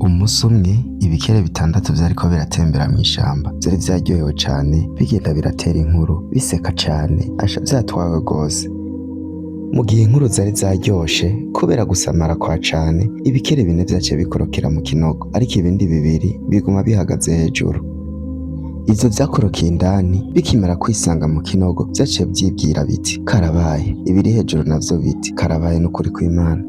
Umusi umwe ibikere bitandatu vyariko biratembera mw'ishamba, vyari vyaryohewe cane bigenda biratera inkuru biseka cane asha vyatwawe gose. Mu gihe inkuru zari zaryoshe kubera gusamara kwa cane, ibikere bine vyaciye bikorokera mu kinogo, ariko ibindi bibiri biguma bihagaze hejuru. Ivyo vyakorokeye indani bikimara kwisanga mu kinogo vyaciye vyibwira biti karabaye, ibiri hejuru navyo biti karabaye n'ukuri kw'Imana.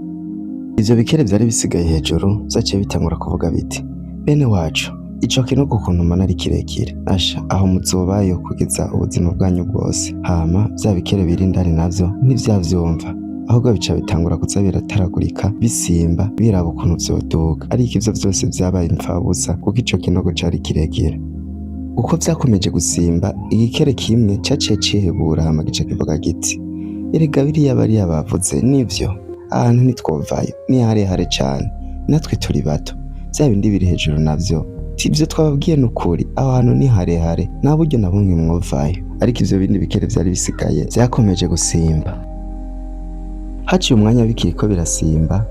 Ivyo bikere vyari bisigaye hejuru vyaciye bitangura kuvuga biti bene wacu ico kinogo ukuntu mbona ari kirekire asha aho muzobayo kugeza ubuzima bwanyu bwose. Hama vya bikere biri indani navyo ntivyavyumva ahubwo bica bitangura kuza birataragurika bisimba biraba ukuntu vyoduga, ariko ivyo vyose vyabaye impfabusa kuko ico kinogo cari kirekire. Uko vyakomeje gusimba igikere kimwe caciye cihebura hama gica kivuga giti erega biriya bariya bavuze nivyo ahantu ntitwovayo ni harehare cane natwe turi bato vya bindi biri hejuru navyo ivyo twababwiye nukuri aho hantu ni harehare nta buryo na bumwe mwovayo. Ariko ivyo bindi bikere vyari bisigaye vyakomeje gusimba. Haciye umwanya bikiriko birasimba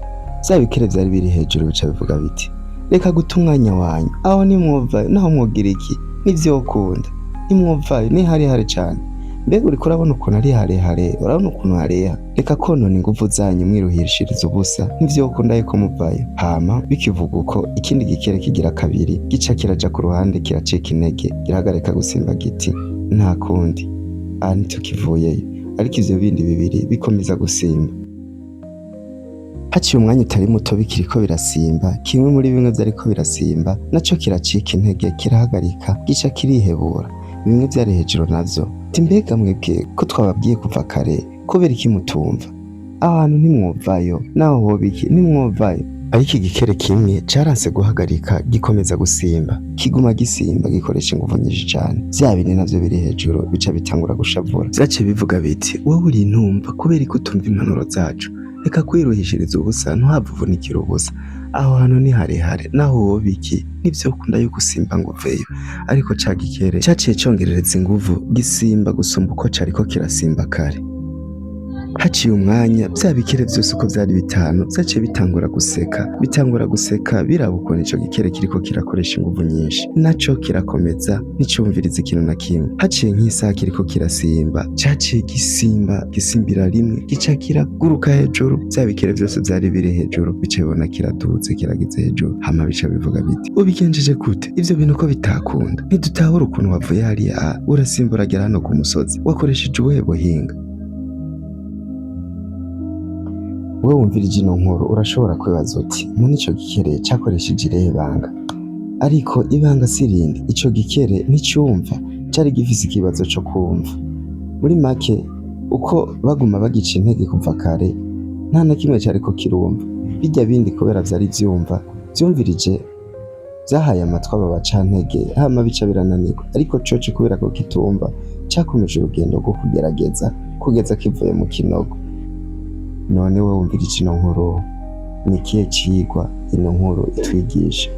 vya bikere vyari biri hejuru bica bivuga biti reka guta umwanya wanyu aho ntimwovayo naho mwogira iki ntivyokunda ntimwovayo ni harehare cane mbega uriko urabona ukuntu ari harehare urabona ukuntu hareha reka konona inguvu zanyu mwiruhishiriza ubusa ntivyokunda yuko muvayo. Hama bikivuga uko ikindi gikere kigira kabiri gica kiraja ku ruhande kiracika intege girahagarika gusimba giti nta kundi aha ntitukivuyeyo, ariko ivyo bindi bibiri bikomeza gusimba. Haciye umwanya utari muto bikiriko birasimba kimwe muri bimwe vyariko birasimba naco kiracika intege kirahagarika gica kirihebura, bimwe vyari hejuru navyo ti mbega mwebwe ko twababwiye kuva kare kubera iki mutumva aho hantu ntimwovayo naho hoba iki ntimwovayo. Ariko igikere kimwe caranse guhagarika gikomeza gusimba kiguma gisimba gikoresha inguvu nyinshi cane, vya bindi navyo biri hejuru bica bitangura gushavura, vyaciye bivuga biti wowe uri intumva kubera ko utumva impanuro zacu reka kwiruhishiriza ubusa ntuhave uvunikira ubusa aho hantu ni harehare naho woba iki ntivyokunda yuko usimba ngo uveyo. Ariko ca gikere caciye congerereza inguvu gisimba gusumba uko cariko kirasimba kare. Haciye umwanya vya bikere vyose uko vyari bitanu vyaciye bitangura guseka, bitangura guseka biraba ukuntu ico gikere kiriko kirakoresha inguvu nyinshi, naco kirakomeza nticumviriza ikintu na kimwe. Haciye nk'isaha kiriko kirasimba, caciye gisimba gisimbira rimwe gica kiraguruka hejuru, vya bikere vyose vyari biri hejuru bica bibona kiraduze kirageze hejuru, hama bica bivuga biti ubigenjeje gute ivyo bintu ko bitakunda ntidutahura ukuntu wavuye hariya urasimba uragera hano ku musozi wakoresheje ubuhe buhinga? Wewe wumvirije ino nkuru urashobora kwibaza uti none ico gikere cakoresheje irihe banga? Ariko ibanga si irindi, ico gikere nticumva cari gifise ikibazo co kumva. Muri make uko baguma bagica intege kuva kare nta na kimwe cariko kirumva, birya bindi kubera vyari vyumva vyumvirije vyahaye amatwi aba bacantege hama bica birananirwa, ariko coco kubera ko kitumva cakomeje urugendo rwo kugerageza kugeza kivuye mu kinogo. None wewe wumvirije ino nkuru ni ikihe cigwa ino nkuru itwigisha?